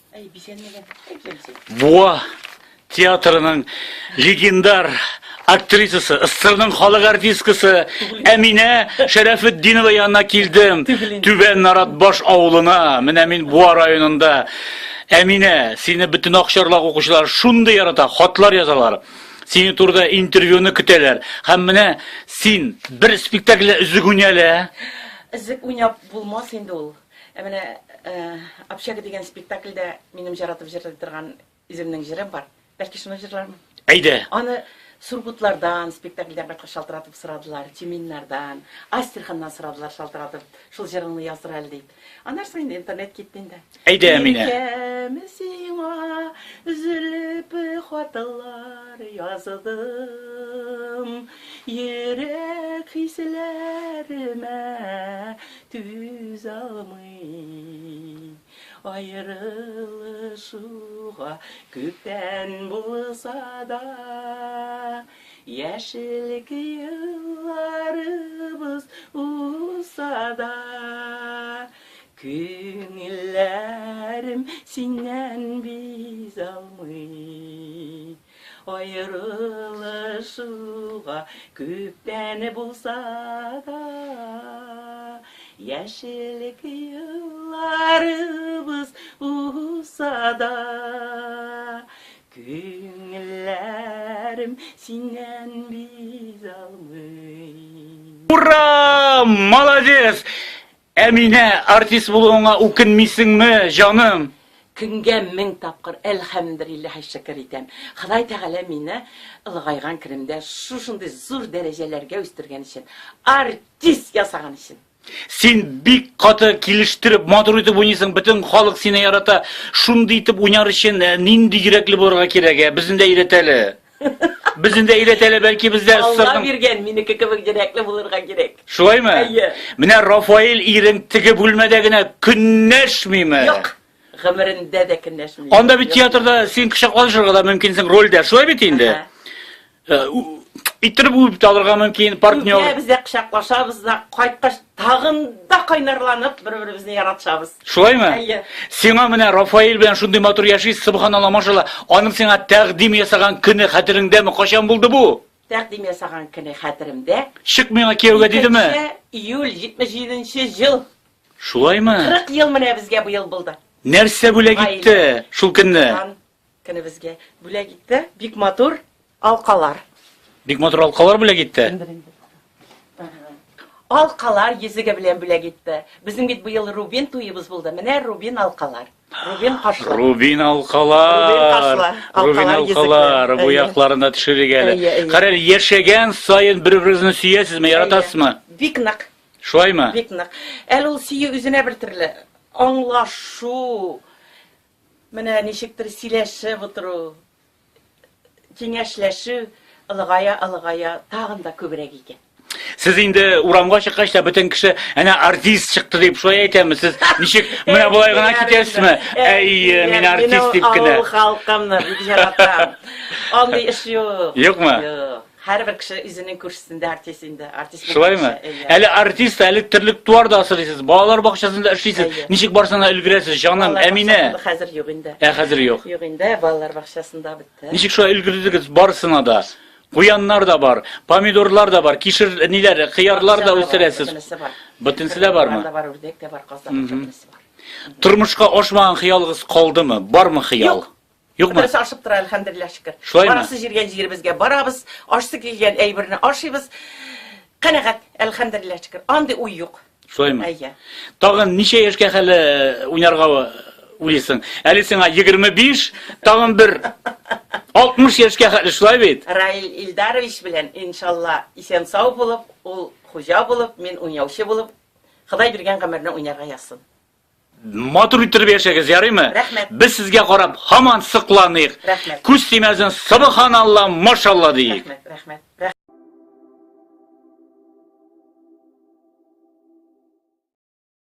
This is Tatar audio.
Әй, бизәнмәгән. Әй, бизәнсен. Буа театрының легендар актрисасы, СССРның халык артисткасы Әминә Шәрәфетдинова янына килдем. Түбән Наратбаш авылына. Менә мин Буа районында. Әминә, сине бөтен Акчарлак укучылар шундый ярата, хатлар язалар. Синең турыда интервьюны көтәләр. Һәм менә син бер спектакльдә өзек уйный әле, ә? Өзек уйнап булмас инде ул. Ә менә Общага дигән спектакльдә минем җыратып җырлый торган үземнең җырым бар. Бәлки шуны җырлармын. Әйдә. Аны Сургутлардан спектакльдән кайткач шалтыратып сорадылар, Тюменьнардан, Астраханнан сорадылар шалтыратып, шул җырыңны яздыр әле дип. Аннан соң инде интернет китте инде. Әйдә, Әминә. Иркәм сиңа өзелеп хатлар яздым, йөрәк хисләремә Түзалмый аерылышуга күптән булса да, Яшьлек елларыбыз узса да, Күңелләрем синнән бизалмый. Аерылышуга күптән булса да, Яшьлек елларыбыз узса да, Күңелләрем синнән бизалмый. Ура! Молодец! Әминә, артист булуыңа үкенмисеңме, җаным? Көнгә 1000 тапкыр әлхәмдерилләһи шөкер итәм. Ходай Тәгалә мине олыгайган көнемдә шушындый зур дәрәҗәләргә үстергән өчен, артист ясаган өчен. Син бик каты килештереп, матур итеп уйныйсың, бөтен халык сине ярата. Шундый итеп уйнар өчен э, нинди йөрәкле булырга кирәк, ә? Безне дә өйрәт әле. Безне дә өйрәт әле, бәлки бездә Алла биргән минеке кебек йөрәкле булырга кирәк. Шулаймы? Әйе. Менә Рафаэль ирең теге бүлмәдә генә көнләшмиме? Юк. Гомерендә дә көнләшми. Анда бит театрда син кочаклашырга да мөмкинсең рольдә, шулай бит инде? Э, иттереп үбеп тә алырга мөмкин, партнер. Үбәбез дә, кочаклашабыз да, кайткач тагын да кайнарланып бер-беребезне яратышабыз. Шулаймы? Әйе. Сиңа менә Рафаэль белән шундый матур яшисез, субханалла, машалла. Аның сиңа тәкъдим ясаган көне хәтереңдәме? Кайчан булды бу? Тәкъдим ясаган көне хәтеремдә. Чык миңа кияүгә дидеме? 2 июль 77 нче ел. Шулаймы? 40 ел менә безгә быел булды. Нәрсә бүләк итте шул көнне? Көнебезгә бүләк итте. Бик матур алкалар. Бик матур алкалар бүләк итте. Алкалар йөзеге белән бүләк итте. Безнең бит быел рубин туебыз булды. Менә рубин алкалар. Рубин кашлы. Рубин алкалар. Рубин кашлы. Рубин алкалар. Бу якларында төшерик әле. Кара әле, яшәгән саен бер-берегезне сөясезме, яратасызмы? Бик нык. Шулаймы? Бик нык. Әле ул сөю үзенә бер төрле. Аңлашу, Менә ничектер сөйләшеп утыру, киңәшләшү олыгая-олыгая тагын да күбрәк икән. Сез инде урамга чыккач та бөтен кеше әнә артист чыкты дип шулай әйтәме? Сез ничек менә болай гына китәсезме? Әй, мин артист дип кенә. Авыл халкымны бик яратам. Андый эш юк. Юкмы? Юк. Һәрбер кеше үзенең күршесендә артист инде. Артист булган Шулаймы? кеше, әйе. Әле артист, әле терлек туар да асрыйсыз, балалар бакчасында эшлисез. Әйе. Ничек барсына өлгерәсез, җаным, Балалар Әминә? бакчасында хәзер юк инде. Ә хәзер юк. Юк инде, балалар бакчасында бетте. Ничек шулай өлгердегез барысына да? Куяннар да бар, помидорлар да бар, кишер ниләр, кыярлар да Бакча да бар, үстерәсез. Бөтенесе бар. Бөтенесе дә бармы? Бар да бар, үрдәк тә бар, каз да бар, бөтенесе бар. Тормышка ашмаган хыялыгыз калдымы? Бармы хыял? Юк. Юкмы? Берсе ашып тора, әлхәмдүлилләһ шөкер. Шулаймы? Барасы җиргә җиребезгә барабыз, ашсы килгән әйберне ашыйбыз. Канәгать, әлхәмдүлилләһ шөкер. Андый уй юк. Шулаймы? Әйе. Тагын ничә яшькә хәле э, уйнарга уйлыйсың? Әле сиңа 25, тагын бер 60 яшькә хәтле шулай бит? Раил Илдарович белән иншалла исән-сау булып, ул хуҗа булып, мин уйнаучы булып, Ходай биргән гомерне уйнарга язсын. Матур иттереп яшәгез, ярыймы? Рәхмәт. Без сезгә карап һаман сокланыйк. Рәхмәт. Күз тимәсен, субханалла, машалла диик. Рәхмәт, рәхмәт.